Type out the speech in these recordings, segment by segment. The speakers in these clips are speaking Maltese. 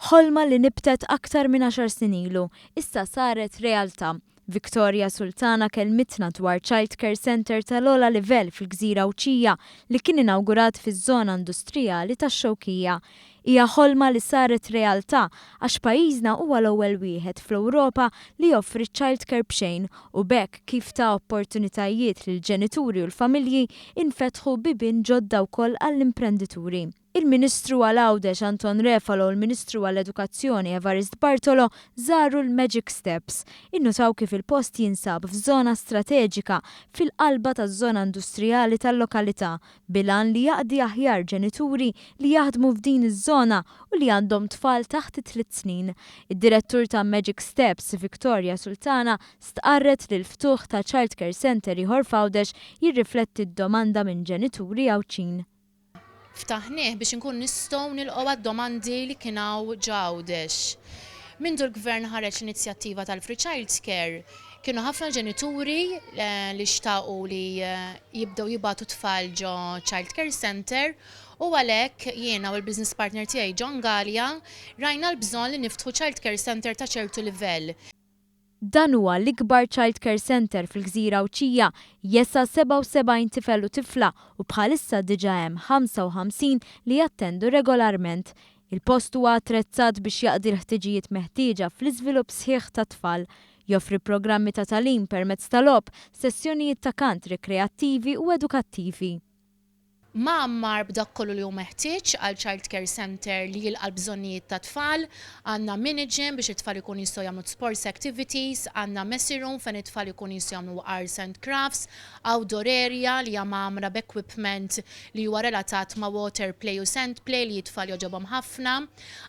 Ħolma li nibtet aktar minn għaxar snin ilu, issa saret realtà. Victoria Sultana kellmitna dwar Child Care Centre tal-ogħla livell fil-Gżira Għawdxija li kien inawgurat fiż-żona industrijali tax-Xewkija. Hija ħolma li saret realtà għax pajjiżna huwa l-ewwel wieħed fl-Ewropa li joffri ċ-child care b'xejn u b'hekk kif ta opportunitajiet lill-ġenituri u l-familji, infetħu bibien ġodda wkoll għall-imprendituri. Il-Ministru għal Għawdex Anton Refalo u l-Ministru għall-Edukazzjoni Evarist Bartolo żaru l-Magic Steps. Innutaw kif il-post jinsab f'żona strateġika, fil-qalba taż-żona industrijali tal-lokalità, bil-għan li jaqdi aħjar ġenituri li jaħdmu f'din iż-żona u li għandhom tfal taħt it-tliet snin. Id-Direttur ta' Magic Steps, Victoria Sultana, stqarret li l-ftuħ ta' childcare centre ieħor f'Għawdex jirrifletti d-domanda minn ġenituri Għawdxin. Ftaħnieh biex inkunu nistgħu nilqgħu għad-domandi li kien hawn ġo Għawdex. Mindu l-Gvern ħareġ l-inizjattiva tal-Free Child Care, kienu ħafna l-ġenituri li xtaqu li jibdew jibagħtu t-tfal ġo Child Care Centre u għalhekk jiena u l-business partner tiegħi John Galea rajna l-bżonn li niftħu Child Care Centre ta' ċertu livell. Dan huwa l-ikbar child care centre fil-gżira Għawdxija, jesa' 77 tifel u tifla u bħalissa diġà hemm 55 li jattendu regolarment. Il-post huwa attrezzat biex jaqdi l-ħtiġijiet meħtieġa fl-iżvilupp sħiħ tat-tfal. Joffri programmi ta' tagħlim permezz ta' logħob, sessjonijiet ta' kant rikreattivi u edukattivi. Mgħammar b'dak kollu li hu meħtieġ għal child care centre li jilqa' l-bżonnijiet tat-tfal. Għandna mini gym biex it-tfal ikunu jistgħu jagħmlu sports activities, għandna messy room fejn it-tfal ikunu jistgħu jagħmlu arts and crafts, outdoor area li hija mgħammra b'equipment li huwa relatat ma' water play u sand play li t-tfal jogħġobhom ħafna.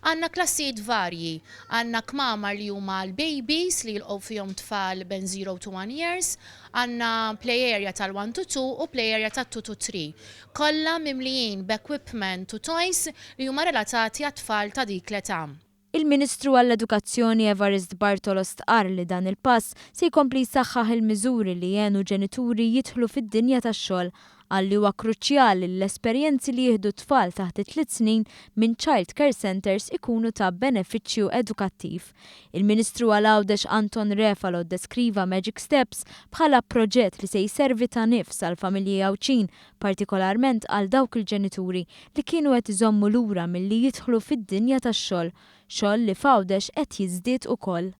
Għandna klassijiet varji. Għandna kmamar li huma għall-babies li jilqgħu fihom tfal bejn zero to one years, Għandna play area tal-one to two u play area tat-two to three. Kollha mimlijin b'equipment u toys li huma relatati għat-tfal ta' dik l-età. Il-Ministru għall-Edukazzjoni Evarist Bartolo stqarr li dan il-pass se jkompli jsaħħaħ il-miżuri li jgħenu ġenituri jidħlu fid-dinja tax-xogħol. Qal li huwa kruċjali li l-esperjenzi li jieħdu t-tfal taħt it-tliet snin minn child care centres ikunu ta' benefiċċju edukattiv. Il-Ministru għal Għawdex Anton Refalo ddeskriva Magic Steps bħala proġett li se jservi ta' nifs għall-familji Għawdxin, partikolarment għal dawk il-ġenituri li kienu qed iżommu lura milli jidħlu fid-dinja tax-xogħol, xogħol li f'Għawdex qed jiżdied ukoll.